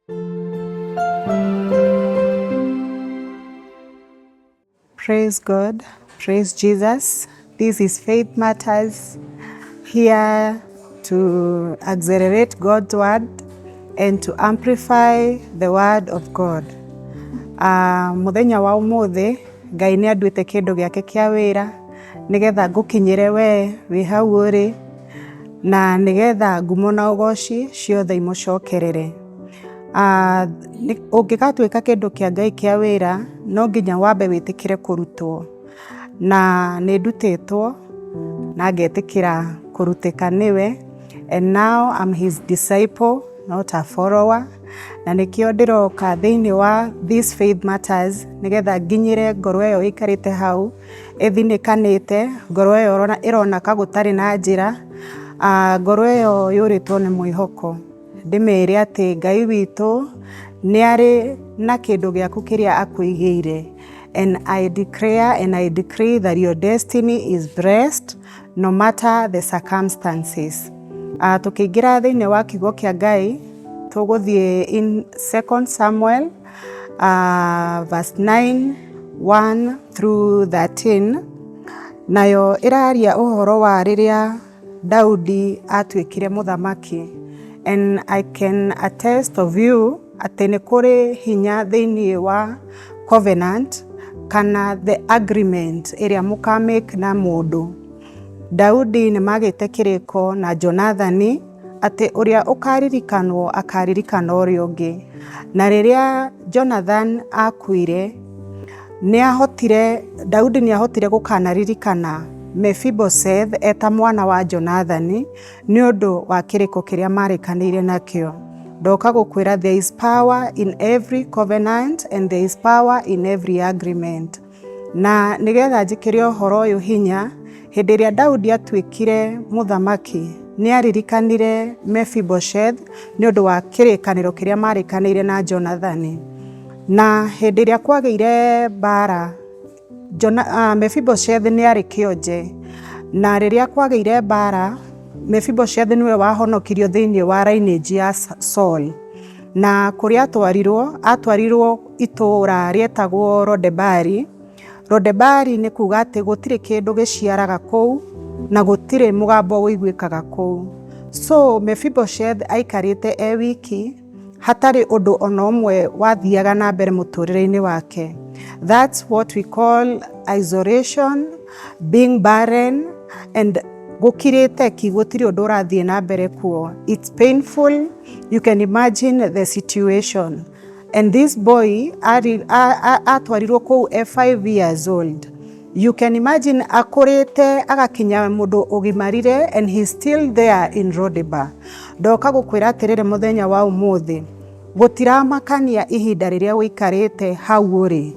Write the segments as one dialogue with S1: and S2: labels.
S1: Praise God, praise Jesus. This is Faith Matters here to accelerate God's word and to amplify the word of God. Mũthenya wa ũmũthĩ Ngai nĩ anduĩte kĩndũ gĩake kĩa wĩra nĩgetha ngũkinyĩre we wĩ hau ũrĩ na nĩgetha ngumo na ũgoci ciothe imũcokerere. Ũngĩgatuĩka kĩndũ kĩa Ngai kĩa wĩra no nginya wambe wĩtĩkĩre kũrutwo, na nĩ ndutĩtwo na ngetĩkĩra kũrutĩka nĩwe, and now I'm his disciple not a follower, na nĩkĩo ndĩroka thĩinĩ wa this Faith Matters nĩgetha nginyĩre ngoro ĩyo ĩikarĩte hau ĩthinĩkanĩte, ngoro ĩyo ĩrona ka gũtarĩ na njĩra, ngoro ĩyo yũrĩtwo nĩ mwĩhoko. Ndĩmere atĩ Ngai witũ nĩ arĩ na kĩndũ gĩaku kĩrĩa akũigĩire. And I declare and I decree that your destiny is blessed no matter the circumstances. Tũkĩingĩra thĩinĩ wa kiugo kĩa Ngai tũgũthiĩ in 2 Samuel verse 9 1 through 13, nayo ĩraria ũhoro wa rĩrĩa Daudi atuĩkire mũthamaki. And I can attest of you atĩ nĩ kũrĩ hinya thĩinĩ wa covenant kana the agreement ĩrĩa mũkamake na mũndũ. Daudi nĩ magĩte kĩrĩko na Jonathani atĩ ũrĩa ũkaririkanwo akaririkana ũrĩa ũngĩ. Na rĩrĩa Jonathan akuire nĩ ahotire, Daudi nĩ ahotire gũkanaririkana Mephibosheth eta mwana wa Jonathani nĩ ũndũ wa kĩrĩko kĩrĩa marĩkanĩire nakĩo. Ndoka gũkwĩra there is power in every covenant and there is power in every agreement. Na nĩgetha njĩkĩre ũhoro ũyũ hinya, hĩndĩ ĩrĩa Daudi atuĩkire mũthamaki nĩ aririkanire Mephibosheth nĩ ũndũ wa kĩrĩkanĩro kĩrĩa marĩkanĩire na Jonathani. Na hĩndĩ ĩrĩa kwagĩire mbara, Mephibosheth nĩ arĩ kĩonje, na rĩrĩa kwagĩire mbara Mephibosheth nĩwe wahonokirio thĩinĩ wa lineage ya Saul. Na kũrĩa atwarirwo, atwarirwo itũũra rĩetagwo Rodebari. Rodebari nĩ kuga atĩ gũtirĩ kĩndũ gĩciaraga kũu na gũtirĩ mũgambo ũiguĩkaga kũu. So Mephibosheth aikarĩte e wiki hatarĩ ũndũ ona ũmwe wathiaga na mbere mũtũrĩre-inĩ wake. That's what we call isolation, being barren, and gũkirĩte ki, gũtirĩ ũndũ ũrathiĩ na mbere kuo. It's painful, you can imagine the situation. And this boy atwarirwo kũu e 5 years old. You can imagine akũrĩte agakinya mũndũ ũgimarire and he's still there in Rodiba. Ndoka gũkwĩra atĩrĩrĩ mũthenya wa ũmũthĩ, gũtiramakania ihinda rĩrĩa ũikarĩte hau ũrĩ,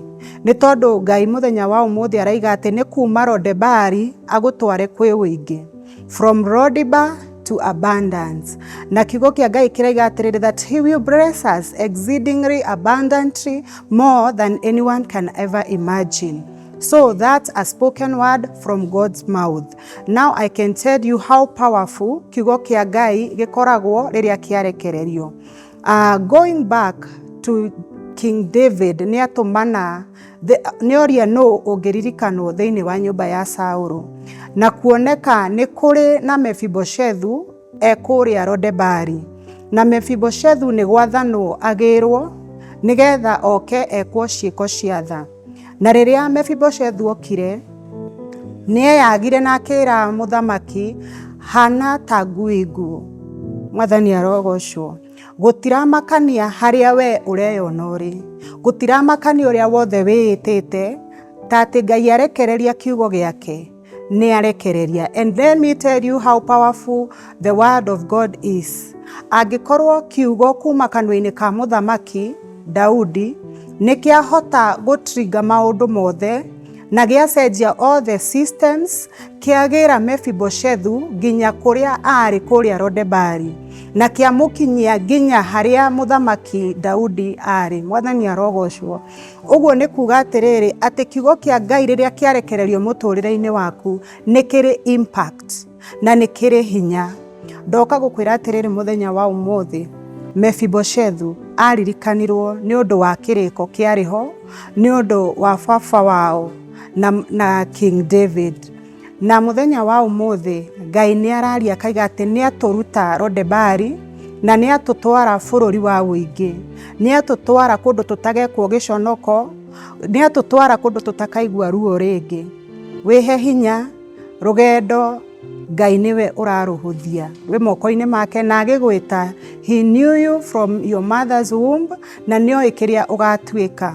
S1: nĩ tondũ Ngai mũthenya wa ũmũthĩ araiga atĩ nĩ kuma Rodebari agũtware kwĩ ũingĩ. From Rodiba to abundance. Na kiugo kĩa Ngai kĩraiga atĩrĩrĩ that he will bless us exceedingly abundantly more than anyone can ever imagine. So that's a spoken word from God's mouth. Now I can tell you how powerful kiugo kĩa Ngai gĩkoragwo rĩrĩa kĩarekererio. Going back to King David, nĩ atũmana nĩ oria nũ ũngĩririkanwo thĩinĩ wa nyũmba ya Saũlũ, na kuoneka nĩ kũrĩ na Mefiboshethu e kũrĩa Rodebari, na Mefiboshethu nĩ gwathanwo agĩrwo nĩgetha oke ekwo ciĩko cia tha. Na rĩrĩa Mefiboshethu okire nĩ eyagire na akĩra mũthamaki, hana ta ngui nguũ. Mwathani arogocwo. Gũtiramakania harĩa we ũreyona ũrĩ, gũtiramakania ũrĩa wothe wĩĩtĩte, ta atĩ Ngai arekereria kiugo gĩake nĩ arekereria. And let me tell you how powerful the word of God is. Angĩkorwo kiugo kuma kanua-inĩ ka mũthamaki Daudi nĩ kĩahota gũtringa maũndũ mothe na gĩacenjia all the systems, kĩagĩra Mefiboshethu nginya kũrĩa arĩ kũrĩa Rodebari, na kĩamũkinyia nginya harĩa mũthamaki Daudi arĩ. Mwathani arogocwo. Ũguo nĩ kuga atĩrĩrĩ, atĩ kiugo kĩa Ngai rĩrĩa kĩarekererio mũtũrĩre-inĩ waku nĩ kĩrĩ impact na nĩ kĩrĩ hinya. Ndoka gũkwĩra atĩrĩrĩ mũthenya wa ũmũthĩ, Mefiboshethu aririkanirwo nĩ ũndũ wa kĩrĩko kĩarĩ ho nĩ ũndũ wa baba wao na King David. Na mũthenya wa ũmũthĩ Ngai nĩ araria akaiga atĩ nĩ atũruta Rodebari na nĩ atũtwara bũrũri wa ũingĩ, nĩ atũtwara kũndũ tũtagekwo gĩconoko, nĩ atũtwara kũndũ tũtakaigua ruo rĩngĩ. Wĩhe hinya rũgendo Ngai nĩwe ũrarũhũthia, wĩ moko-inĩ make na agĩgwĩta, he knew you from your mother's womb, na nĩoĩ kĩrĩa ũgatuĩka.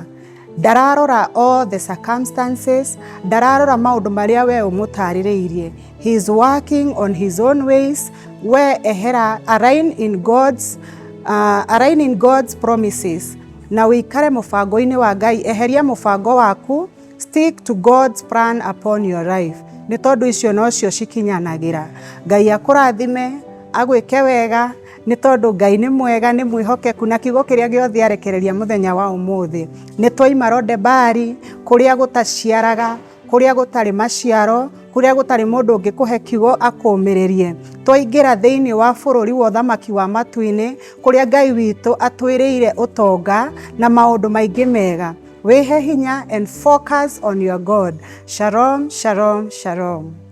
S1: Ndararora all the circumstances, ndararora maũndũ marĩa we ũmũtarĩrĩirie. He is working on his own ways. We ehera, align in God's promises na wĩikare mũbango-inĩ wa Ngai. Eheria mũbango waku, stick to God's plan upon your life, nĩ tondũ icio nocio cikinyanagĩra. Ngai akũrathime, agwĩke wega, nĩ tondũ Ngai nĩ mwega, nĩ mwĩhokeku, na kiugo kĩrĩa gĩothe arekereria mũthenya wa ũmũthĩ. Nĩ twaima Rodebari, kũrĩa gũtaciaraga, kũrĩa gũtarĩ maciaro, kũrĩa gũtarĩ mũndũ ũngĩkũhe kiugo akũmĩrĩrie. Twaingĩra thĩinĩ wa bũrũri wa ũthamaki wa matu-inĩ, kũrĩa Ngai witũ atwĩrĩire ũtonga na maũndũ maingĩ mega. Wĩhe hinya and focus on your God. Shalom, shalom, shalom.